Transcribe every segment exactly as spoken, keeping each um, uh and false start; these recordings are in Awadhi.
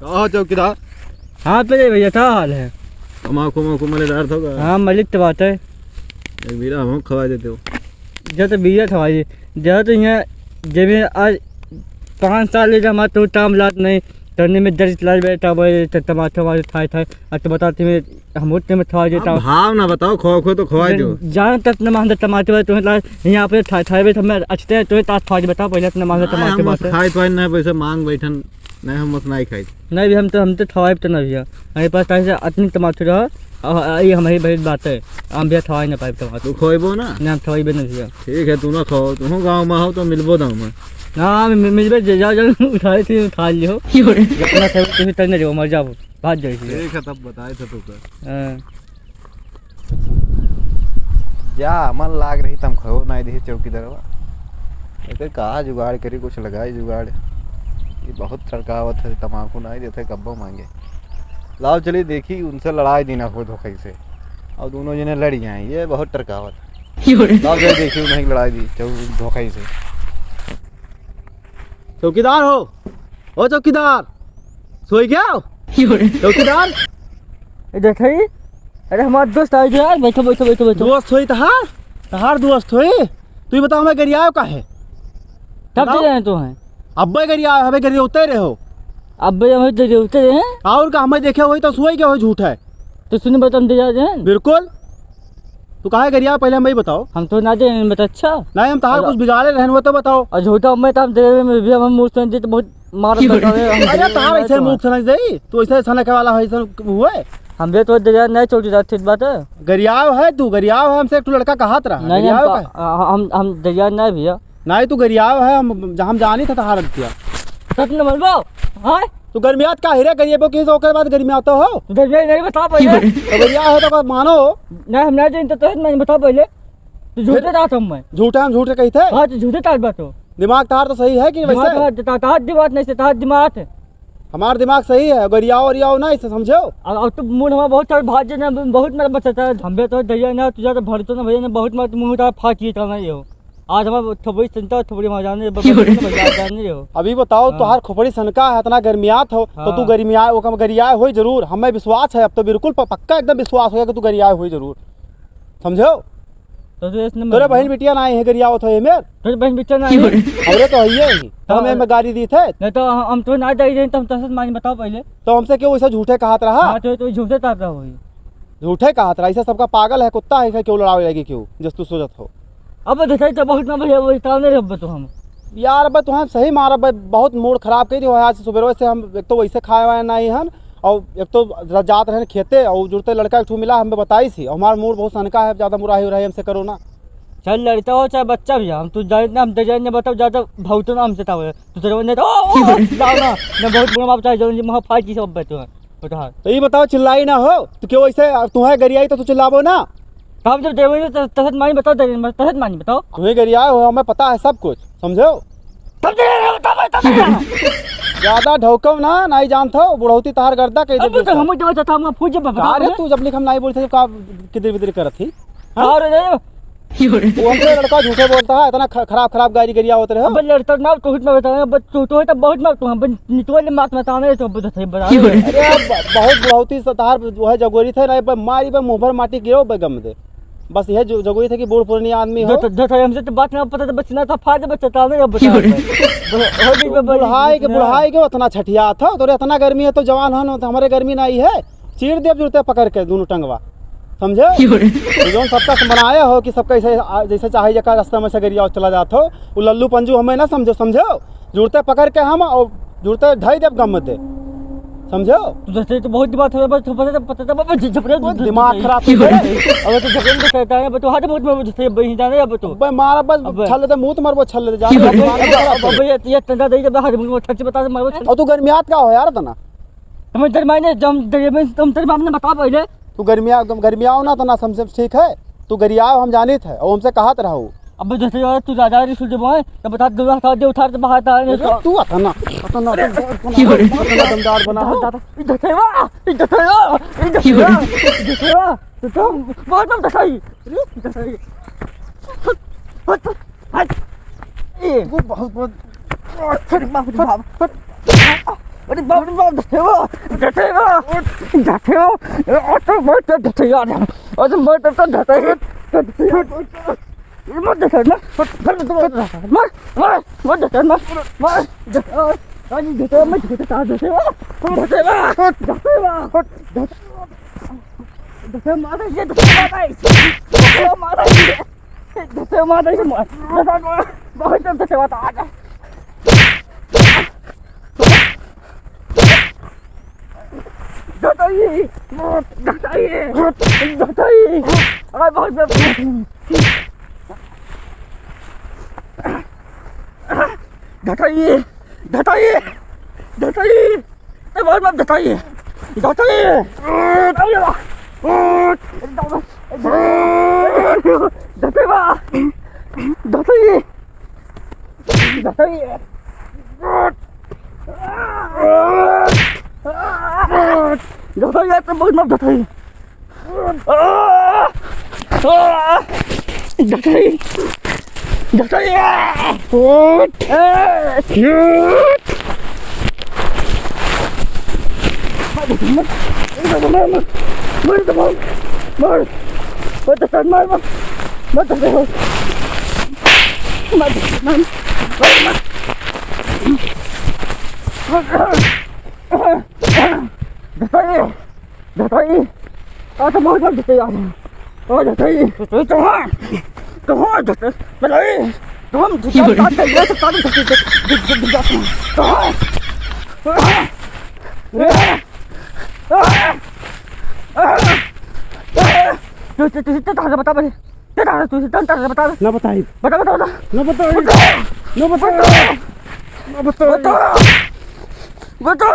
का हो चौकीदार? हाँ, पहले भैया, का हाल है? तमाकू, तमाकू मलेदार थो का? हाँ, मलिक तो बात है। एक बीड़ा हमहू खवाइ देते हो। जब तो बीड़ा खवाई, जब तो यहाँ, जब ये आज पाँच साल ले हमारे तो टाइम लात नहीं, तन्ने में दर्द लाल बैठा हुआ है, त-, टमाटर वाले थाए थाए, अब तो बताते में हम उतने में थोड़ा अब देता हूँ। भाव ना बताओ, खो खो तो खवाए दो। जान तक न मान टमाटर वाले तुम्हें ला-, यहाँ पे था, था भी तो मैं अच्छे तो ता थोड़ा बताओ पहले अपने मान ना, टमाटर हम बस बात है। खाए पाए ना, वैसे मांग बैठन, नहीं हम बस नहीं खाई। नहीं भी हम तो, हम तो थवाई तो ना भैया, हमारे पास ऐसे इतनी टमाटर रहा, और ये हमारी बड़ी बात है, हम भैया थवाई ना पाए टमाटर। तू खोएबो ना? नहीं, हम थवाई भी नहीं भैया। ठीक है, तू ना खाओ, तू गाँव में हो तो मिलबो दाम में। हाँ, मि-, मिलबे, जा, जा, उठाए थे, उठा लियो। क्यों रे? अपना सब तुम तक नहीं जाओ, मर जाओ। भाग जाई थी। ठीक है, तब बताए थे तू का। हाँ। जा, मन लाग रही, तम खो नहीं दे चौकीदारवा। एकर का जुगाड़ करी, कुछ लगाई जुगाड़। ये बहुत तड़कावत है, तमाकू नहीं देते, कब्बो मांगे। लाओ चली देखी, उनसे लड़ाई दी ना हो धोखे से। और दोनों जने लड़ जाए, ये बहुत तड़कावत। लाओ चली देखी, उन्हें लड़ाई दी, चौ-, धोखे से। चौकीदार हो, ओ चौकीदार, सोई गया हो? चौकीदार? ए, देख ही। अरे, हमार दोस्त आई गया यार, बैठो, बैठो, बैठो, बैठो। दोस्त होई तहार? तहार दोस्त होई? तू ही बताओ, हमें गरियाव का है? तब बताओ। तो जाने तो हैं। अब्बे गरियाव, हमें गरियावते रहे हो। अब्बे हमें गरियावते रहे हैं? और का, हमें देखे होई तो सोई गया हो, झूठ है। तो सुन, बता, हम दे जाते हैं। बिल्कुल। तू काहे गरिया, पहले हमें बताओ। हम तो ना दे, बता, अच्छा। नहीं, हम तहार अरे। कुछ बिगाड़े रहन, वो तो बताओ। और झूठा, मैं तो हम दे, में भी हम मुंह सुन दी तो बहुत मार बतावे, हम अरे, दे तहार ना ऐसे तो मुंह सुनाई दे, तू ऐसे ऐसा ना वाला है, ऐसा हुए। हम भी तो दे नहीं चोटी जात ठीक बात है। गरियाव है तू, गरियाव है हमसे, एक ठो लड़का कहत रहा, नहीं, हम गरियाव तो, का है? हम, हम दे नहीं भैया। नहीं, तू गरियाव है, हम, हम जानी था तहार हत्या। सच न बोलबो, हाँ? तू गर्मियात का हिरे गरियबो की से ओकर बाद गर्मियात हो? गर्मियात नहीं, बता पहले। तो गरिया हो तो बात मानो। नहीं, हम नहीं जानते, तो मैं बता पहले। तू झूठे फिर? बात हम मैं। झूठे हम झूठे कही थे? हाँ, तो झूठे तार बात हो। दिमाग तार तो सही है कि दिमाग वैसे? तार, तार, तार दिमाग नहीं से, तार दिमाग है। हमार दिमाग सही है, गरियाओ, गरियाओ ना इसे समझो। अब, अब तो मूड हमारा बहुत सारे भाग जाने, बहुत मेरा बचता है। हम भी तो दरिया ना, तू ज्यादा भर तो ना भैया ना, बहुत मार मुंह उठा फाक किए था ना ये हो। आज हमार थोपड़ी सनका, थोपड़ी मार जाने, बस क्यों रे? बस जाने रहो। अभी बताओ, हाँ। तोहार खोपड़ी सनका है, इतना गर्मियात हो, तो हाँ। तू गर्मिया, ओकम गरियाए होई जरूर। हमें विश्वास है, अब तो बिल्कुल प-, पक्का एकदम विश्वास हो गया कि तू गरियाए होई जरूर। समझो? तो तू इसने तोरे मत बहन बोल। बिटिया ना आई है गरियावत हो ये मेर? तोरे बहन बिटिया ना आई है? क्यों रे? हमरे तो है ही। तो हाँ। हमें में गाली दी थे। नहीं तो हम, हम तो ना जाई रहे, तो हम तो सच मानी बताओ पहले। तो हमसे क्यों ऐसा झूठे कहत रहा? हाँ, तो, तो झूठे कहत रहा वही। झूठे कहत रहा, ऐसे सबका पागल है, कुत्ता है, ऐसे क्यों लड़ावे लगी क्यों, जस तू सोचत हो? अब देखे तो बहुत ना भैया, वही ताने रे अब तो हम। यार, अब तुहां सही मार, अब बहुत मूड खराब कर दियो। आज सुबह से हम एक तो वैसे खाए वाए नहीं हन, और एक तो र-, जात रहन खेते, और जुड़ते लड़का एक ठो मिला, हमें बताई सी, हमार मूड बहुत सनका है, ज्यादा मुराही उराही हमसे करो ना। चाहे लड़का हो, चाहे बच्चा भी, हम तू जाने ना, हम तो जाने, बताओ, ज्यादा भौतो ना हमसे तावे। तू तो नहीं तो, ओ, ओ, ओ, चिल्लाओ ना, मैं बहुत बुरा माफ चाहे, जो मुंह फाड़ की सब बैठो है। उठा। तो ये बताओ, चिल्लाई ना हो, तो क्यों ऐसे, अब तुम्हें गरियाई तो तू चिल्लाबो ना। तब जब देवे तो तहत मानी बताओ, देवे, तहत मानी बताओ। तुम्हें गरियाए हो, हमें पता है सब कुछ, समझो? तब दे रहे हो, तब, तब दे रहे हो। ज्यादा ढौकव ना, नहीं जानत हो, बुढ़ौती तहार गर्दा कह अब दे तो। हम जब चाहता हम फूट जब का रे, बताओ। तू जब लिख हम नहीं बोलते, का किदिर बिदिर करत थी? हाँ? और रे, वो हमसे लड़का झूठे बोलता है, इतना ख-, खराब, खराब गारी गरिया होते रहे हो। अब लड़का ना, तो इतना बता रहे हैं, अब तो, तो, तो बहुत मार, तो हम निचोड़ ले मार, बता रहे हैं, तो बता रहे हैं। अरे, अब बहुत बुढ़ौती से तार जो है जगोरी थे ना, अब मारी पे मुंह भर माटी गिरो, बे गम दे। बस यह जो जगोरी थे कि बूढ़ पुरानी आदमी हो। जो तो, जो तो हमसे तो बात ना पता था, बस ना था, फायदा बता रहे हैं, अब बता रहे हैं। बस, हो गई, बस, बस, बुढ़ाई के, ना। बुढ़ाई के उतना छठिया था, तो रे इतना गर्मी है, तो जवान हो ना, तो हमारे गर्मी ना आई है। चीर देब जुड़ते पकड़ के दोनों टंगवा, समझे? क्यों रे? तो जौन सबका से बनाया हो कि सबका ऐसे, आ, जैसे चाहे जका रास्ता में से गरिया चला जात हो, वो लल्लू पंजू हमें ना समझो, समझो? जुड़ते पकड़ के हम और जुड़ते ढाई देब गम दे, समझो? तू जैसे तो बहुत दिमाग खराब है, पता, पता, पता, पता, कोई दिमाग खराब नहीं है। अब तो झगड़े में कहता है, अब तो हाथ मुंह में जैसे बही जाने, अब तो। अबे मार, बस अबे। छल दे, मुंह तो मार, वो छल दे, जा। अबे, अबे, अबे, ये, ये तंदा दे, जब हाथ मुंह में छल से बता दे, मार वो छल। और तू गर्मियात का हो यार तना? हम इधर मायने, जब हम इधर में, तुम इधर में हमने बता पहले। तू गर्मिया, गर्मियाओ ना तो ना समझे, ठीक है? तू गरियाओ हम जानित है, और हमसे कहत रहो। अब जैसे यार तू ज्यादा रिस उठ जाए, तो बता दो, हटा दे, उठा दे, बाहर आ, नहीं अरे तो। तू आता ना, आता ना, अरे, तू, तू, तू, तू ना दमदार बना हो। दादा, इधर से वा, इधर से वा, इधर से वा, इधर से वा, तो तुम बहुत दम दसाई, अरे, इधर से। हट, हट, हट। ए। वो बहुत, बहुत, अरे बाप रे बाप। अरे बाप रे बाप, धतेवा, धतेवा, धतेवा, ए, ओ तो बहुत तो धतेवा, ओ तो बहुत तो धतेवा, धतेवा, मत धतेवा ना, मत, मत, मत, मत धतेवा ना, मत, धतेवा, आज धतेवा, मत धतेवा, धतेवा, धतेवा, धतेवा, धतेवा मार दे, धतेवा मार दे, धतेवा मार दे, धतेवा मार दे, धतेवा मार दे, बहुत धतेवा था आज। धतई, धतई, धतई। अरे बहुत, बहुत। धतई, धतई, धतई। ए बहुत, बहुत धतई, धतई। धतई बा, धतई। धतई। धतई, यार, तो बहुत मत धतई। धतई। धतई। उठ। ए। उठ। मत, मत, मत, मत, मत, मत, मत, मत, मत, मत, मत, मत, मत, मत, मत। धतई, धतई, आ तो बहुत मत धतई यार। ओ धतई, धतई तो हाँ, तो हाँ धतई, धतई, तो हम धतई काट दे, ये तो काट दे, धतई, धतई, धतई, धतई, तो हाँ। तो, तो, तो, तो, तो, बता बे। ते तारा तू तन तारा बता। ना बताई। बता, बता, बता। ना बताई। बता। ना बताई। बता। ना बताई। बता। बता।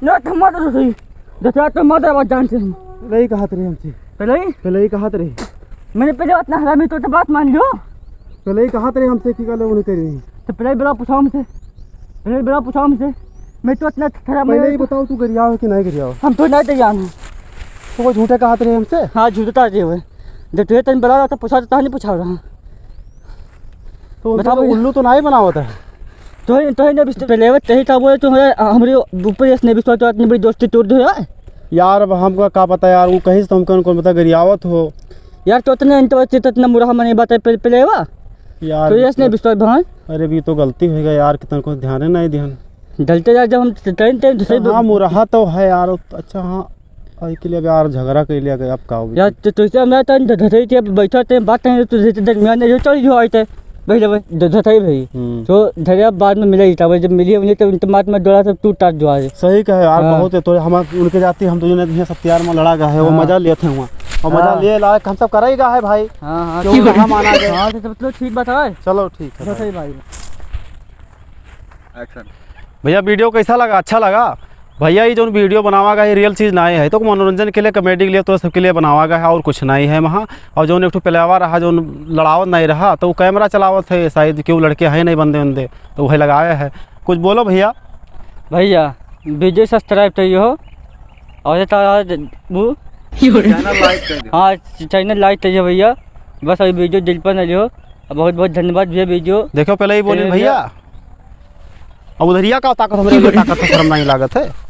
ना तो मत रही। दसरा तो मत आवाज जान से। पहले ही कहा तेरे हमसे। पहले ही? पहले ही कहा तेरे। मैंने पहले बात ना हरामी तो, तो बात मान लियो। पहले ही कहा तेरे हमसे कि काले उन्हें करी। तो पहले ही बड़ा पूछा हमसे। पहले ही बड़ा पूछा हमसे। मैं तो इतना खराब पहले नहीं ही बताओ तू गरियाओ कि नहीं गरियाओ। हम तो नहीं तैयार हैं। तो वो झूठे कहा तेरे हमसे? हाँ, झूठे कहा तेरे हुए। जब तुझे तन बता रहा था, पूछा तो नहीं पूछा रहा। तो उनसे बताओ तो भैया। उल्लू तो नहीं बनावत है। तो ही, तो ही ना बिस्तर पे लेवत, तही था बोले, तो हमारे, हमरे ऊपर यस नहीं बिस्तर, तो इतनी बड़ी दोस्ती तोड़ दो यार। यार, अब हमका का पता यार, वो कहीं से तुमको उनको पता गरियावत हो। यार, तो इतने, इतने, इतने मुरहा मने बात है, पे, पे लेवा। यार, तो यस नहीं बिस्तर भाई। अरे, भी तो गलती हो गई यार, कितना को ध्यान नहीं दिहन। गलती यार, जब हम टाइम, टाइम से हाँ, मुरहा तो है यार, अच्छा हाँ। और के लिए अब यार झगड़ा कर लिया गया, अब का हो यार, गया? तो तुझसे हमरा तन ध-, धरई के अब बैठा ते, बात नहीं, तू धरई के दरमियान में जो चल जो आए ते, भाई जब ध-, धरई भाई, हम्म। तो धरई अब बाद में मिले ही था, भाई जब मिली उन्हें तो उनके मात में डोला सब टूट टाट जो आए। सही कहे यार, हाँ। बहुत है, तो हम उनके जाती हम दोनों ने यहाँ सब प्यार में लड़ा गया है, वो हाँ। मजा लेते हैं वहाँ, और मजा हाँ। ले लायक हम सब करेगा है भाई। हाँ, हाँ, क्यों ठीक है। कहाँ माना जाए? हाँ, तो, तो, तो ठीक बात है। चलो ठीक है तो भाई। सही भाई। Action। भैया, video कैसा लगा? अच्छा लगा? भैया, ये जौन video बनावा गया है, ये real चीज नाहीं है, तो मनोरंजन के लिए, comedy के लिए, तो सबके लिए बनावा गया है और कुछ नाहीं है वहाँ। और जौन एक ठो पिलवा रहा, जौन लड़ावत नाहीं रहा, तो वो camera चलावत है, शायद क्यों लड़के हैं नहीं बंदे उंदे, तो वही लगाया है। कुछ बोलो भैया। भैया, video subscribe चाहिए हो और ये तारा वो channel like कर दो। हाँ, channel like चाहिए भैया, बस अभी video दिल पर नहीं हो। बहुत बहुत धन्यवाद भैया, video देखो पहले ही बोली चलिए भैया। भैया। अब उधरिया का ताकत, हमरे लिए ताकत है, शर्म नहीं लागत है।